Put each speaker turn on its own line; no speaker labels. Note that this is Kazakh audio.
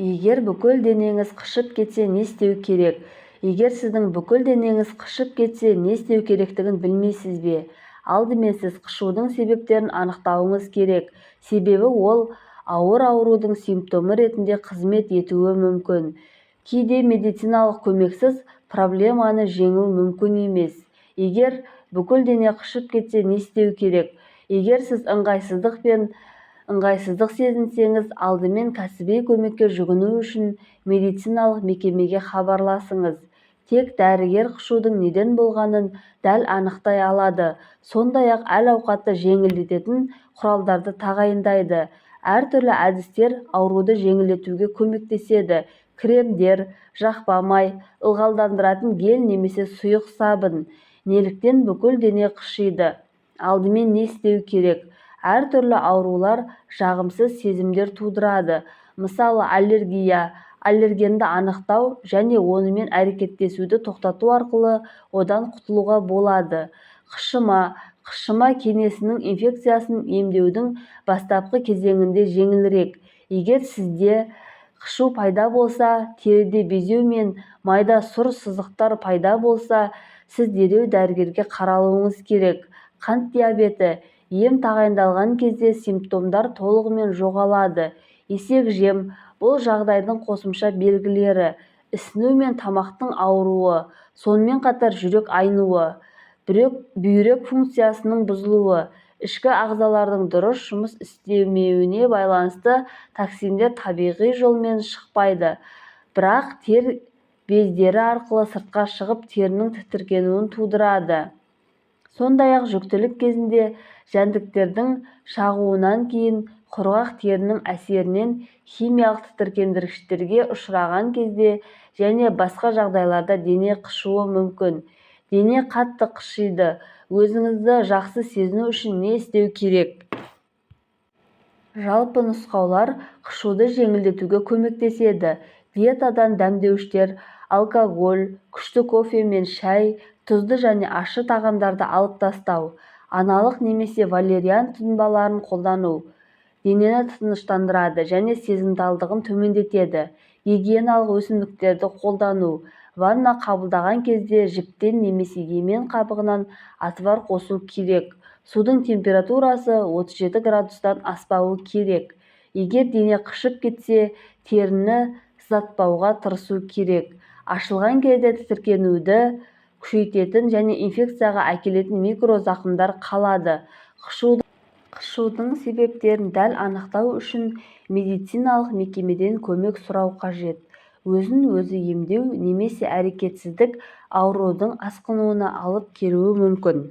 Егер бүкіл денеңіз қышып кетсе, не істеу керек? Егер сіздің бүкіл денеңіз қышып кетсе, не істеу керектігін білмейсіз бе? Алдымен сіз қышудың себептерін анықтауыңыз керек, себебі ол ауыр аурудың симптомы ретінде қызмет етуі мүмкін. Кейде медициналық көмексіз проблеманы жеңу мүмкін емес. Егер бүкіл дене қышып кетсе, не істеу керек? Егер сіз ыңғайсыздық пен ыңғайсыздық сезінсеңіз, алдымен кәсіби көмекке жүгіну үшін медициналық мекемеге хабарласыңыз. Тек дәрігер қышудың неден болғанын дәл анықтай алады, сондай-ақ әл-ауқатты жеңілдететін құралдарды тағайындайды. Әртүрлі әдістер ауруды жеңілдетуге көмектеседі: кремдер, жақпа май, ылғалдандыратын гель немесе сұйық сабын. Неліктен бүкіл дене қышиды? Алдымен не істеу керек? Әртүрлі аурулар жағымсыз сезімдер тудырады, мысалы, аллергия. Аллергенді анықтау және онымен әрекеттесуді тоқтату арқылы одан құтылуға болады. Қышыма. Қышыма кенесінің инфекциясын емдеудің бастапқы кезеңінде жеңілірек. Егер сізде қышу пайда болса, теріде безеу мен майда сұр сызықтар пайда болса, сіз дереу дәрігерге қаралуыңыз керек. Қант диабеті. Ем тағайындалған кезде симптомдар толығымен жоғалады. Есекжем. Бұл жағдайдың қосымша белгілері: ісіну мен тамақтың ауыруы, сонымен қатар жүрек айнуы, бүйрек функциясының бұзылуы. Ішкі ағзалардың дұрыс жұмыс істемеуіне байланысты токсиндер табиғи жолмен шықпайды, бірақ тер бездері арқылы сыртқа шығып, терінің тітіркенуін тудырады. Сондай-ақ жүктілік кезінде, жәндіктердің шағуынан кейін, құрғақ терінің әсерінен, химиялық тітіркендіргіштерге ұшыраған кезде және басқа жағдайларда дене қышуы мүмкін. Дене қатты қышиды. Өзіңізді жақсы сезіну үшін не істеу керек? Жалпы нұсқаулар қышуды жеңілдетуге көмектеседі: диетадан дәмдеуіштер, алкоголь, күшті кофе мен шай, тұзды және ащы тағамдарды алып тастау, аналық немесе валериан тұнбаларын қолдану денені тыныштандырады және сезімталдығын төмендетеді, гигиеналық өсімдіктерді қолдану, ванна қабылдаған кезде жіптен немесе емен қабығынан отвар қосу керек, судың температурасы 37 градустан аспауы керек. Егер дене қышып кетсе, теріні сыздатпауға тырысу керек. Ашылған кезде тітіркенуді күшейтетін және инфекцияға әкелетін микрозақымдар қалады. Қышудың себептерін дәл анықтау үшін медициналық мекемеден көмек сұрау қажет. Өзін-өзі емдеу немесе әрекетсіздік аурудың асқынуына алып келуі мүмкін.